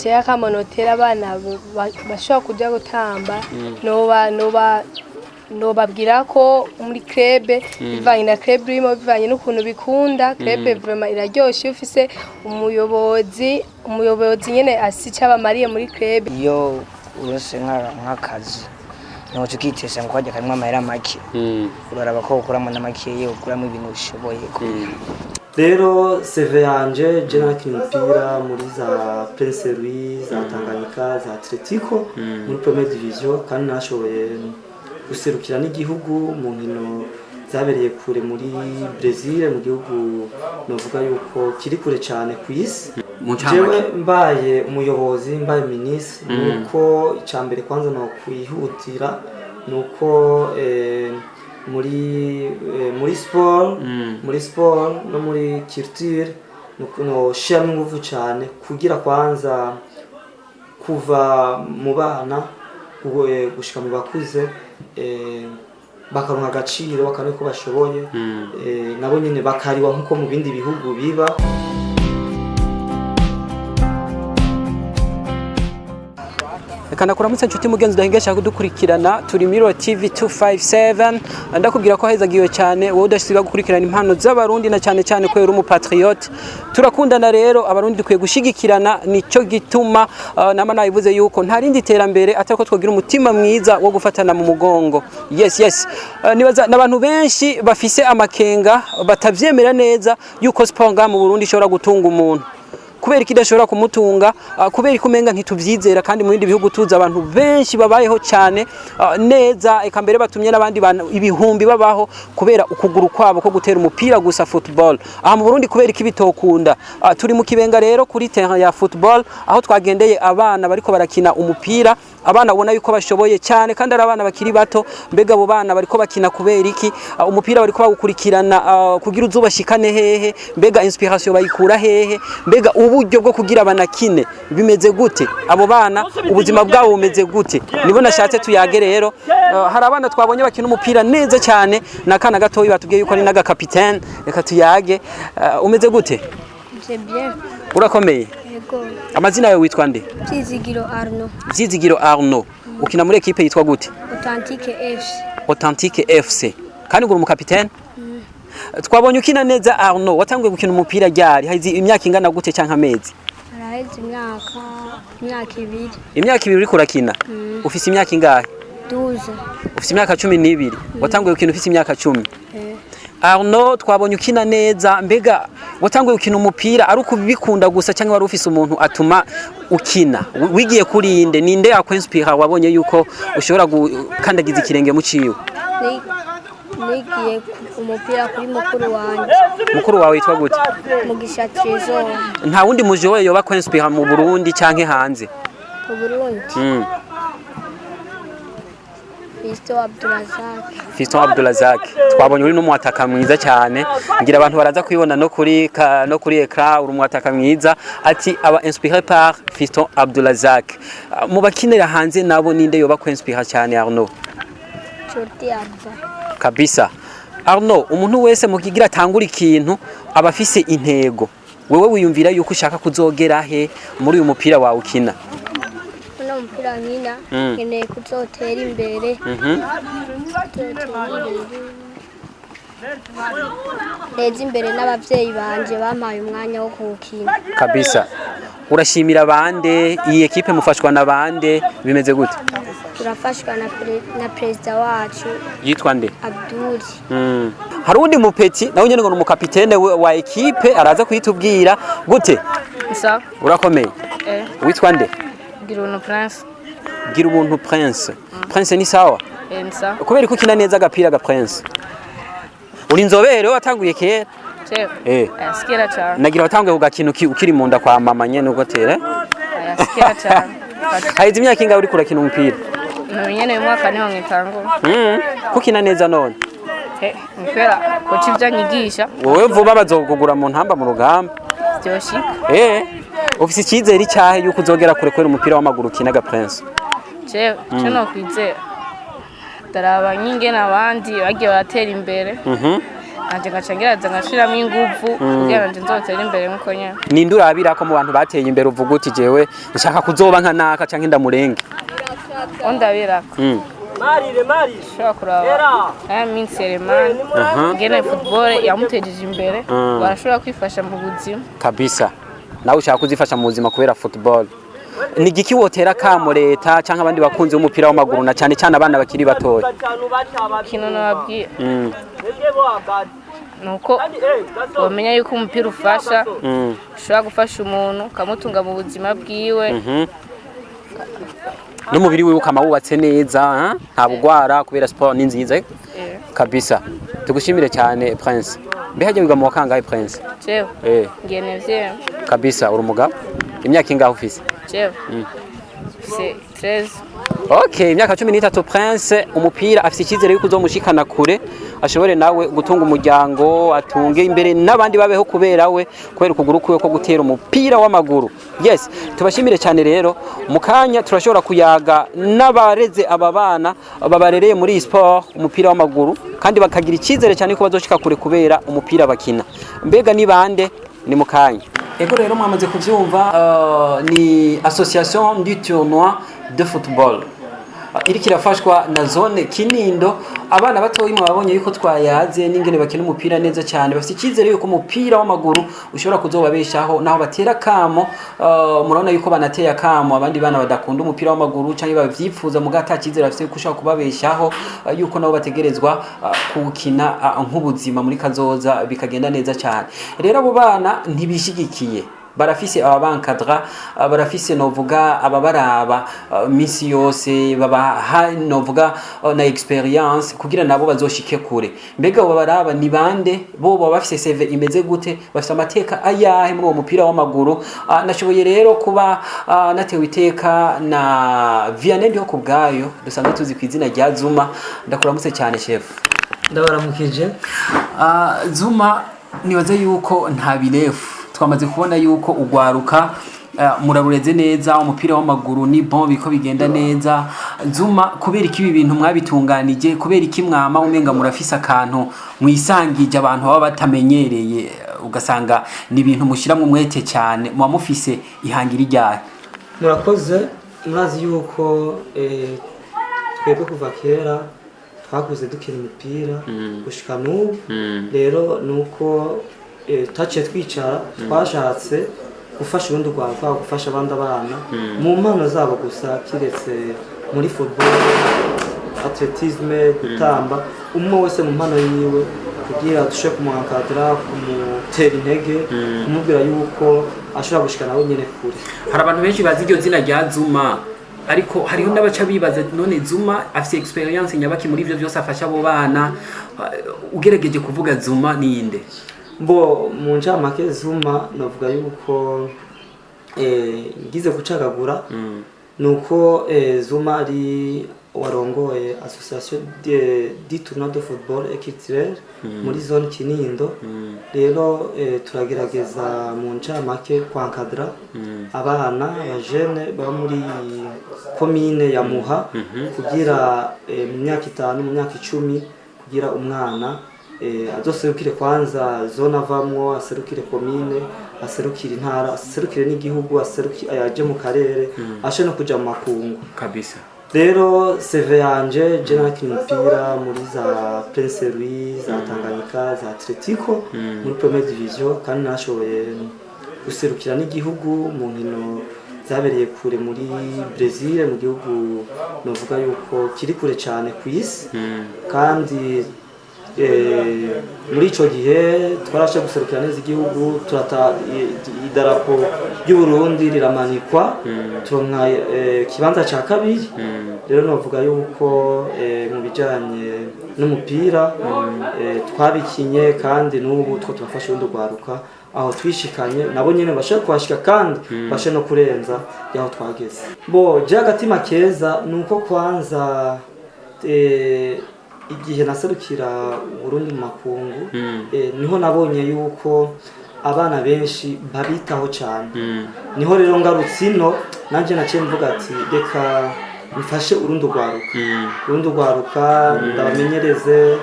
Jewe akamo notera abana bashobora kuja gutamba, noba nobabwira ko muri club, bivanye na club urimo, bivanye n'ukuntu bikunda club, vraiment iraryoshe iyo ufise umuyobozi nyene asi icyo abamariye muri club. Iyo urose nk'akazi, ntuca ukitesha ngo kajya karimwo amahera make. Uraraba ko ukuramo n'amakeya, ukuramo ibintu ushoboye. Rero CV yanje, je narakina umupira muri za Prince Louis, za Tanganyika, za Atletico muri première division, kandi nashoboye guserukira n'igihugu mu nkino zabereye kure muri Brazil, mu gihugu novuga yuko kiri kure cyane ku isi. Mu ncamake. Jewe mbaye umuyobozi, mbaye minisitiri, nuko icya mbere kwanza no kwihutira nuko muri sport, muri sport no muri culture, nuko no shiramo ingufu cyane kugira kwanza kuva mu bana gushika mu bakuze, bakaronka agaciro, bakabona ko bashoboye, nabo nyine bakariwa nk'uko mu bindi bihugu biba. Reka ndakuramutse nshuti mugenzi udahengesha kudukurikirana. Turi Miro TV 257. Ndakubwira ko hezagiwe cyane wowe udasiba gukurikirana impano z'Abarundi, na cyane cyane ko uri umupatriote. Turakundana rero, Abarundi dukwiye gushigikirana. Nico gituma nama nabivuze yuko nta rindi terambere atari ko twogira umutima mwiza wo gufatana mu mugongo. Yes, nibaza n'abantu benshi bafise amakenga, batavyemera neza yuko sport ngaha mu Burundi ishobora gutunga umuntu. Kubera ko idashobora kumutunga, kubera ko umenga ntituvyizera, kandi mu bindi bihugu tuzi abantu benshi babayeho cyane neza, eka mbere batumye n'abandi bantu ibihumbi babaho kubera ukuguru kwabo ko gutera umupira gusa, football. Aha mu Burundi kubera iki bitokunda? Turi mu Kibenga rero, kuri terrain ya football, aho twagendeye abana bariko barakina umupira, abana ubona yuko bashoboye cyane kandi ari abana bakiri bato. Mbega abo bana bariko bakina kubera iki? Umupira bariko bawukurikirana kugira uzubashikane hehe? Mbega inspiration bayikura hehe? Mbega uburyo bwo kugira banakine bimeze gute? Abo bana ubuzima bwabo bumeze gute? Nibo nashatse tuyage rero. Hari abana twabonye bakina umupira neza cyane, n'akana gatoyi batubwiye yuko ari n'agakapitene. Reka tuyage. Umeze gute? C'est bien. Urakomeye? Yego. Amazina yawe witwa nde? Vyizigiro Arno. Vyizigiro Arno. Ukina muri ekipe yitwa gute? Authentique FC. Authentique FC. Kandi uri umukapitene? Twabonye ukina neza Arno. Watanguye gukina umupira ryari? Haizi imyaka ingana gute canke amezi? Araheze imyaka 2. Imyaka 2 uriko urakina? Ufise imyaka ingahe? 12. Ufise imyaka 12. Watanguye gukina ufise imyaka 10. Eh. Arno, twabonye ukina neza. Mbega watanguye gukina umupira ari ukubikunda gusa, cyangwa wari ufise umuntu atuma ukina? Wigiye kuri inde? Ninde yakwinspira wabonye yuko ushobora gukandagiza ikirenge mu ciwe? Nigiye umupira kuri mukuru wanje. Mukuru wawe yitwa gute? Mugisha Trésor. Nta wundi mujoueur yoba kwinspira mu Burundi canke hanze? Mu Burundi? Fisto Abdurazak. Fiston Abdulazak. Twabonye uri n'umwataka mwiza cyane, ngira abantu baraza kwibona no kuri écran. Uri umwataka mwiza. Ati aba inspiré par Fiston Abdulazak. Mu bakinira hanze nabo, ninde yoba kwinspira cyane, Arnaud? Jordi Alba. Kabisa. Arnaud, umuntu wese mu kigira atangura ikintu aba afise intego. Wewe wiyumvira yuko ushaka kuzogera he muri uyu mupira wawe ukina? Uno mupira nkina, nkeneye kuzotera imbere. Kuzotera imbere. Nteze imbere n'abavyeyi banje bampaye umwanya wo kuwukina. Kabisa. Urashimira bande? Iyi ekipe mufashwa na bande? Bimeze gute? Turafashwa na perezida wacu. Yitwa nde? Abduri. Hari uwundi mupeti nawe nyene ngo ni umukapitene wa ekipe, araza kuyitubwira. Gute? Sawa. Urakomeye? Eh. Witwa nde? Gira Prince. Gira ubuntu Prince. Prince, ni sawa? Eh, ni sawa. Kubera ko ukina neza agapira ga Prince, uri inzobere, watanguye kera? Jewe? Eh. Aya, sikera cyane. Nagira watanguye kugakina ukiri mu nda kwa mama nyene ubwo tere. Aya, sikera cyane. Haize imyaka ingahe uriko urakina umupira? No nyene uyu mwaka niho ngitangura. Kukina neza none. Eh, ni kubera coach ibyo anyigisha. Wowe vuba bazokugura mu ntamba mu rugamba. Byoshika. Eh, ufise icyizere icyahe yuko uzogera kure kubera umupira w'amaguru ukina ga Prince? Jewe cyo no kwizera. Ndaraba nk'ingene abandi bagiye baratera imbere. Nanje ngaca ngeraza ngashiramo inguvu kugira nanje nzotere imbere nkuko nyene. Ninde urabira ko mu bantu bateye imbere uvuga uti jewe nshaka kuzoba nka naka canke ndamurenge? Ondabirako ushobora kuraba aya minsi Selemani, ngene football yamutejeje imbere, barashobora kwifasha mu buzima. Kabisa, nawe ushaka kuzifasha mu buzima kubera football. Ni igiki wotera kamo leta canke abandi bakunzi b'umupira w'amaguru, na cyane cyane abana bakiri batoya? Ikintu nababwira nuko bamenya yuko umupira ufasha, ushobora gufasha umuntu ukamutunga mu buzima bwiwe. N'umubiri wiwe ukama wubatse neza, ha? Nta bugwara kubera sport ni nziza. Kabisa, tugushimire cyane Prince. Mbe hajya wiga mu wa kangahe, Prince? Jewe ngiye neuvième. Kabisa, uri umugabo. Imyaka ingahe ufise? Jewe c'est 13. Okay, imyaka 13. Prince umupira afise icyizere yuko uzomushikana kure, ashobore nawe gutunga umuryango, atunge imbere n'abandi babeho kubera we, kubera ukuguru kwiwe ko gutera umupira w'amaguru. Yes, tubashimire cyane. Rero mu kanya turashobora kuyaga n'abareze aba bana babarereye muri iyi sport, umupira w'amaguru, kandi bakagira icyizere cyane ko bazoshika kure kubera umupira bakina. Mbega ni bande? Ni mu kanya. Ego rero mwamaze kuvyumva, ni association du tournoi de football iriko irafashwa na zone Kinindo. Abana batoyi mwabonye yuko twayaze n'ingene bakina umupira neza cyane, bafite icyizere yuko umupira w'amaguru ushobora kuzobabeshaho naho batera kamo. Murabona yuko banateye akamo abandi bana badakunda umupira w'amaguru cyangwa bavyipfuza muga ata cyizere bafite yuko ushobora kubabeshaho, yuko nabo bategerezwa kuwukina nk'ubuzima muri kazoza, bikagenda neza cyane. Rero abo bana ntibishigikiye, barafise ababankadra, barafise novuga ababaraba misi yose, babaha novuga na experience kugira nabo bazoshike kure. Mbega abo babaraba ni bande? Bo baba bafise CV imeze gute? Bafise amateka ayahe muri uwo mupira w'amaguru? Nashoboye rero kuba natewe iteka na Vianney Ndiho kubwayo, dusanzwe tuzi ku izina rya Zuma. Ndakuramutse cyane, chef. Ndabaramukije. Zuma, nibaze yuko nta birefu twamaze kubona yuko ugwaruka murarureze neza, umupira w'amaguru ni bon, biko bigenda neza. Zuma, kubera iki ibi bintu mwabitunganije? Kubera iki mwama umenga murafise akantu mwisangije abantu baba batamenyereye, ugasanga ni ibintu mushyiramo umwete cyane? Muba mufise ihangira iryahe? Murakoze. Murazi yuko twebwe kuva kera twakuze dukina umupira gushika n'ubu. Rero nuko twaciye twicara, twashatse gufasha urundi rwaruka, gufasha abandi abana mu mpano zabo gusa, kiretse muri football, athlétisme, gutamba, umwe wese mu mpano yiwe, kugira dushobore kumuhankadira, kumutera intege, kumubwira yuko ashobora gushika nawe nyene kure. Hari abantu benshi bazi iryo zina rya Zuma, ariko hariho n'abaca bibaza: none Zuma afise experience nyabaki muri ivyo byose afasha abo bana? Ugerageje kuvuga, Zuma ninde? Mbo mu ncamake, Zuma navuga yuko ngize gucagagura nuko Zuma ari warongoye association du tournoi de football et culturel muri zone Kinindo. Rero turagerageza mu ncamake kwankadra abana, abajene baba muri komine ya Muha, kugira mu myaka 5, mu myaka 10, kugira umwana azoserukire kwanza zone avamwo, aserukire komine, aserukire intara, aserukire n'igihugu, aserukire aje mu karere, ashe no kuja mu makungu. Rero CV yanje, je narakina umupira muri za Prince Louis, za Tanganyika, za Atletico, muri première division, kandi nashoboye guserukira n'igihugu mu nkino zabereye kure muri Brazil, mu gihugu novuga yuko kiri kure cyane ku isi. Kandi muri ico gihe twarashe guserukira neza igihugu, turata idarapo ry'u Burundi riramanikwa, turonka ikibanza ca kabiri. Rero novuga yuko mu bijanye n'umupira twabikinye, kandi n'ubu two turafasha urundi rwaruka aho twishikanye, nabo nyene bashaka kuhashika kandi bashe no kurenza yaho twageze. Bo je agatima keza nuko kwanza igihe naserukira Burundi mu makungu, niho nabonye yuko abana benshi babitaho cyane. Niho rero ngarutse ino nanje naciye mvuga ati reka mfashe urundi rwaruka, ndabamenyereze.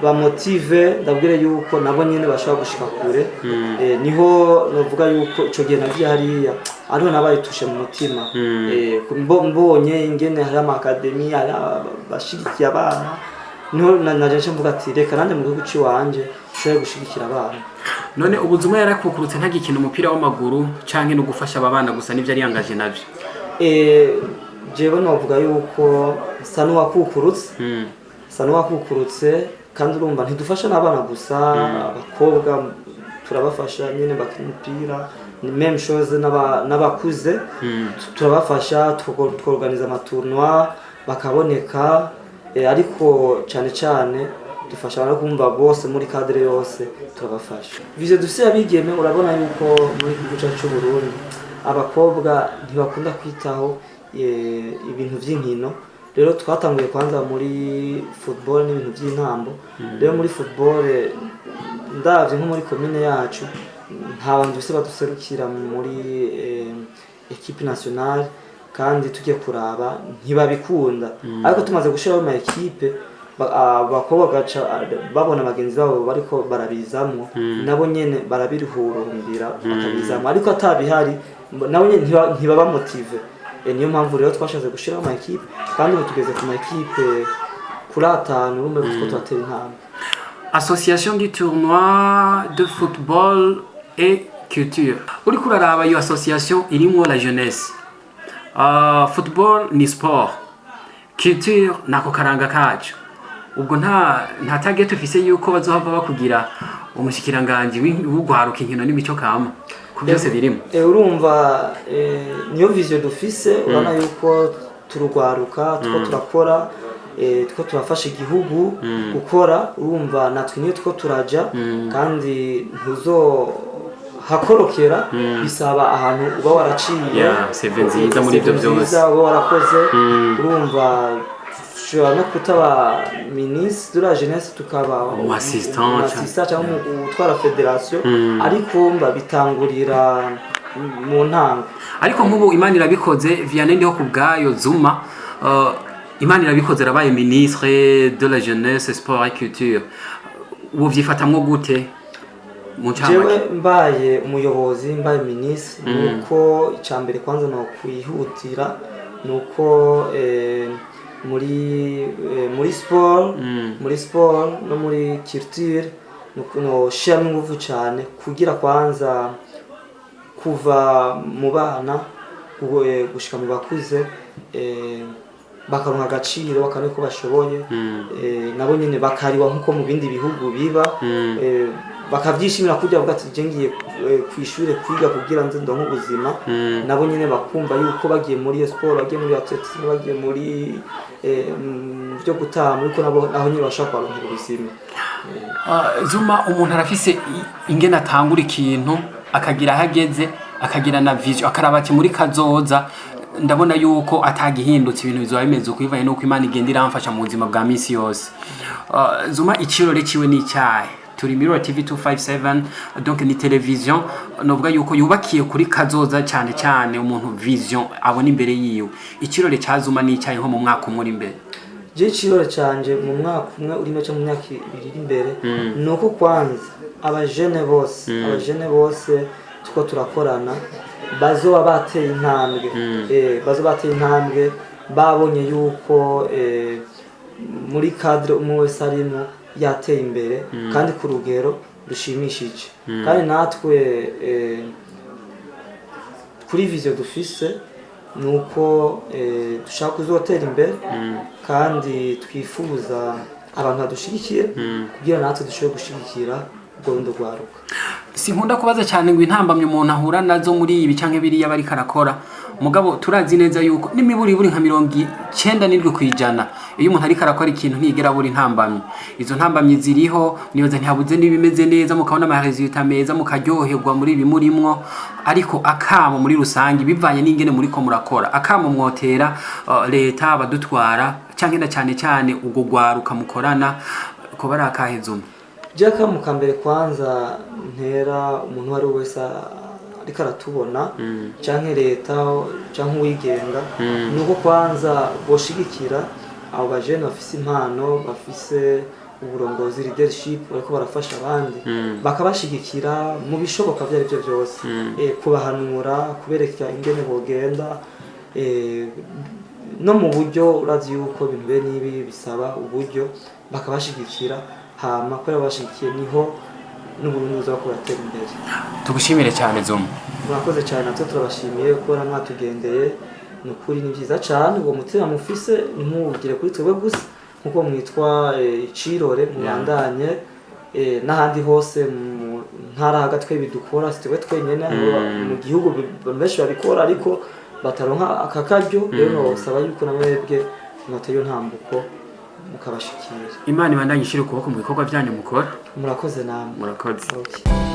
Bamotive, ndabwire yuko nabo nyene bashobora gushika kure. Niho novuga yuko ico gihe nagiye hariya ariho nabaye touché mu mutima. Mbonye ingene hari ama académies, hari bashigikiye abana, niho naje nca mvuga ati reka nande mu gihugu ciwanje nshobore gushigikira abana. None ubuzima yarakukurutse, ntagikina umupira w'amaguru canke no gufasha aba bana gusa nivyo ari yangaje navyo? Jewe novuga yuko nsa n'uwakukurutse, nsa n'uwakukurutse, kandi urumva ntidufasha n'abana gusa, abakobwa turabafasha nyine bakina umupira, ni même chose n'abakuze turabafasha, tuorganiza ama tournois bakaboneka, ariko cyane cyane dufasha no kumva bose muri cadre yose turabafasha. Vision dufise abigeme, urabona yuko muri gihugu cyacu cy'u Burundi abakobwa ntibakunda kwitaho ibintu vy'inkino. Rero twatanguye kwanza muri football n'ibintu by'intambo. Rero muri football, ndavye nko muri komine yacu nta bantu dufise baduserukira muri équipe nationale, kandi tugiye kuraba ntibabikunda. Ariko tumaze gushiraho ama équipes, abakobwa bagaca babona bagenzi babo bariko barabizamwo, nabo nyene barabihurumbira bakabizamwo. Ariko atabihari nabo nyene ntibaba motivés. Niyo mpamvu rero twashatse gushiraho ama équipes, kandi ubu tugeze ku ma équipes kuri atanu. Urumva ko turatera intambwe. Association du tournoi de football et culture, uriko uraraba iyo association irimwo la jeunesse, football ni sport, culture nako karanga kacu. Ubwo nta target ufise yuko bazohava bakugira umushikiranganji w'ugwaruka, inkino n'imico kama, ku byose birimo? Urumva niyo vision dufise. Urabona yuko turugwaruka two turakora, two turafasha igihugu gukora. Urumva natwe niyo two turaja, kandi ntuzo hakorokera, bisaba ahantu uba waraciye. Yeah, CV nziza muri ivyo CV vyose. nziza uba warakoze. Urumva dushobora no kutaba ministre de la jeunesse, tukaba umu assistant. Umu assistant cyangwa utwara fédération, ariko mba bitangurira mu ntango. Ariko nk'ubu Imana irabikoze, Vianney ndiho ku bwayo Zuma, Imana irabikoze arabaye ministre de la jeunesse, sport et culture, ubu vyifatamwo gute mu Jewe ncamake? Mbaye umuyobozi, mbaye minisitiri, nuko icya mbere kwanza ni ukwihutira, nuko muri sport, muri sport no muri culture, nuko noshiramo ingufu cyane kugira kwanza kuva mu bana gushika mu bakuze, bakaronka agaciro, bakabona ko bashoboye, nabo nyene bakariwa nkuko mu bindi bihugu biba, bakavyishimira kurya bavuga ati je ngiye kw'ishure kwiga kugira nze ndonke ubuzima. Nabo nyene bakumva yuko bagiye muri iyo sport, bagiye muri athlétisme, bagiye muri byo gutamba, ariko nabo naho nyene bashobora kuharonkera ubuzima. Zuma, umuntu arafise ingene atangura ikintu, akagira aho ageze, akagira na vision, akaraba ati muri kazoza ndabona yuko atagihindutse ibintu bizoba bimeze uko, bivanye n'uko Imana igenda iramfasha mu buzima bwa misi yose. Zuma ikirore ciwe ni icyahe? Turi Mirror TV 257, donc ni television novuga yuko yubakiye kuri kazoza cyane cyane, umuntu vision abona imbere yiwe. Ikirore ca Zuma ni icyahe nko mu mwaka umwe uri imbere? Je ikirore canje mu mwaka umwe urimo cyangwa mu myaka 2 iri imbere, ni uko kwanza abajene bose tuko turakorana bazoba bateye intambwe, bazoba bateye intambwe, babonye yuko muri cadre umwe wese arimo yateye imbere, kandi ku rugero rushimishije. Kandi natwe kuri vision dufise ni uko dushaka kuzotera imbere, kandi twifuza abantu badushyigikira kugira natwe dushobore gushigikira urwo rundi rwaruka. Sinkunda kubaza cyane ngo intambamyi umuntu ahura nazo muri ibi canke biriya bariko arakora, mugabo turazi neza yuko n'imiburiburi nka 97% iyo umuntu ariko arakora ikintu ntigera abura intambamyi. Izo ntambamyi ziriho, nibaza ntihabuze n'ibimeze neza, mukabona ama résultats meza, mukaryoherwa muri ibi murimwo. Ariko akamo muri rusange, bivanye n'ingene muriko murakora, akamo mwotera leta, abadutwara, canke na cane cane ubwo rwaruka mukorana, ko bari akahe, Zuma? Je akamu ka mbere kwanza ntera umuntu uwo ari we wese ariko aratubona, canke leta canke uwigenga, ni uko kwanza boshigikira abo bajene bafise impano, bafise uburongozi, leadership, bariko barafasha abandi, bakabashigikira mu bishoboka ibyo ari byo byose, kubahanura, kubereka ingene bogenda, no mu buryo. Urazi yuko ibintu bene ibi bisaba uburyo, bakabashigikira. Hama kubera babashigikiye, niho n'Uburundi buza buratera imbere. Tugushimire cyane, Zuma. Murakoze cyane, natwe turabashimiye kubona mwatugendeye. Ni ukuri ni byiza cyane. Uwo mutima mufise ntimuwugire kuri twebwe gusa, nkuko mwitwa icirore, mubandanye n'ahandi hose mu ntara hagati. Twe bidukora si twebwe twenyene, hariho mu gihugu abantu benshi babikora ariko bataronka aka karyo. Rero nosaba yuko na mwebwe mwotera iyo ntambuko mukabashikira. Imana ibandanye ishyira ukuboko mu bikorwa byanyu mukora. Murakoze namwe. Murakoze. Okay.